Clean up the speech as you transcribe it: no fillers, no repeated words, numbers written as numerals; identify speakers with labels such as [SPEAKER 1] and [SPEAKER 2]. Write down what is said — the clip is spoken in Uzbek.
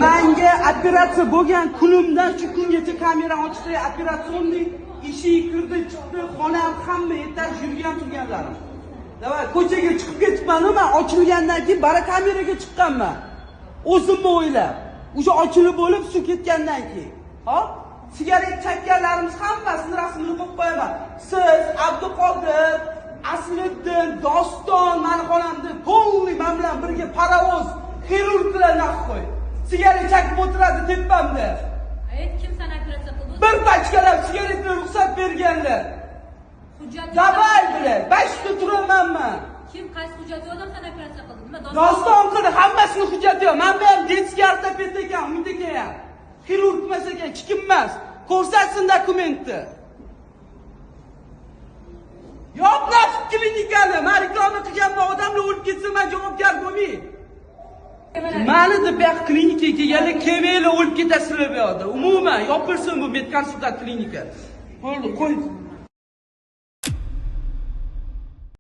[SPEAKER 1] Manga operatsiya bo'lgan kunimdan shu kungacha kamera ochdi, операционный eshik kirdi, chiqdi, xonam, hamma etaj yurgan turganlarim. Давай, ko'chaga chiqib ketibman, man ochilgandan keyin bara kameraga chiqqanman. O'zimni o'ylab. O'sha ochilib bo'lib suv ketgandan keyin. Hop? Sigaret chekkanlarimiz hammasini rasmini qo'yib qo'yaman. Siz, Abduqodir, Asliddin, Doston mani xonamda полный man bilan birga parovoz xirurglar нахуй. Sigaret chekib o'tiradi tepamda.
[SPEAKER 2] Ayt, kim seni operatsiya qildi?
[SPEAKER 1] Bir pachkalab sigaretni ruxsat berganlar.
[SPEAKER 2] Hujjat.
[SPEAKER 1] Давай, блядь, 5 ta turaman man.
[SPEAKER 2] Kim, qaysi hujjat odam seni operatsiya qildi? Nima?
[SPEAKER 1] Doston qildi, hammasini hujjati yo'q. Man ham детский ortoped ekan, undaka ham. Xirurg emas ekan, hech kim emas. Ko'rsatsin dokumentni. Yop nafs klinikani. Man reklama qilganman, odamlar o'lib ketsa, man javobgar bo'lmayman. Mani deb bu yoq klinikaga kelganlar, kelmanglar, o'lib ketasizlar bu yoqda. Umuman yopilsin bu medkonsultant klinika. Bo'ldi, qo'y.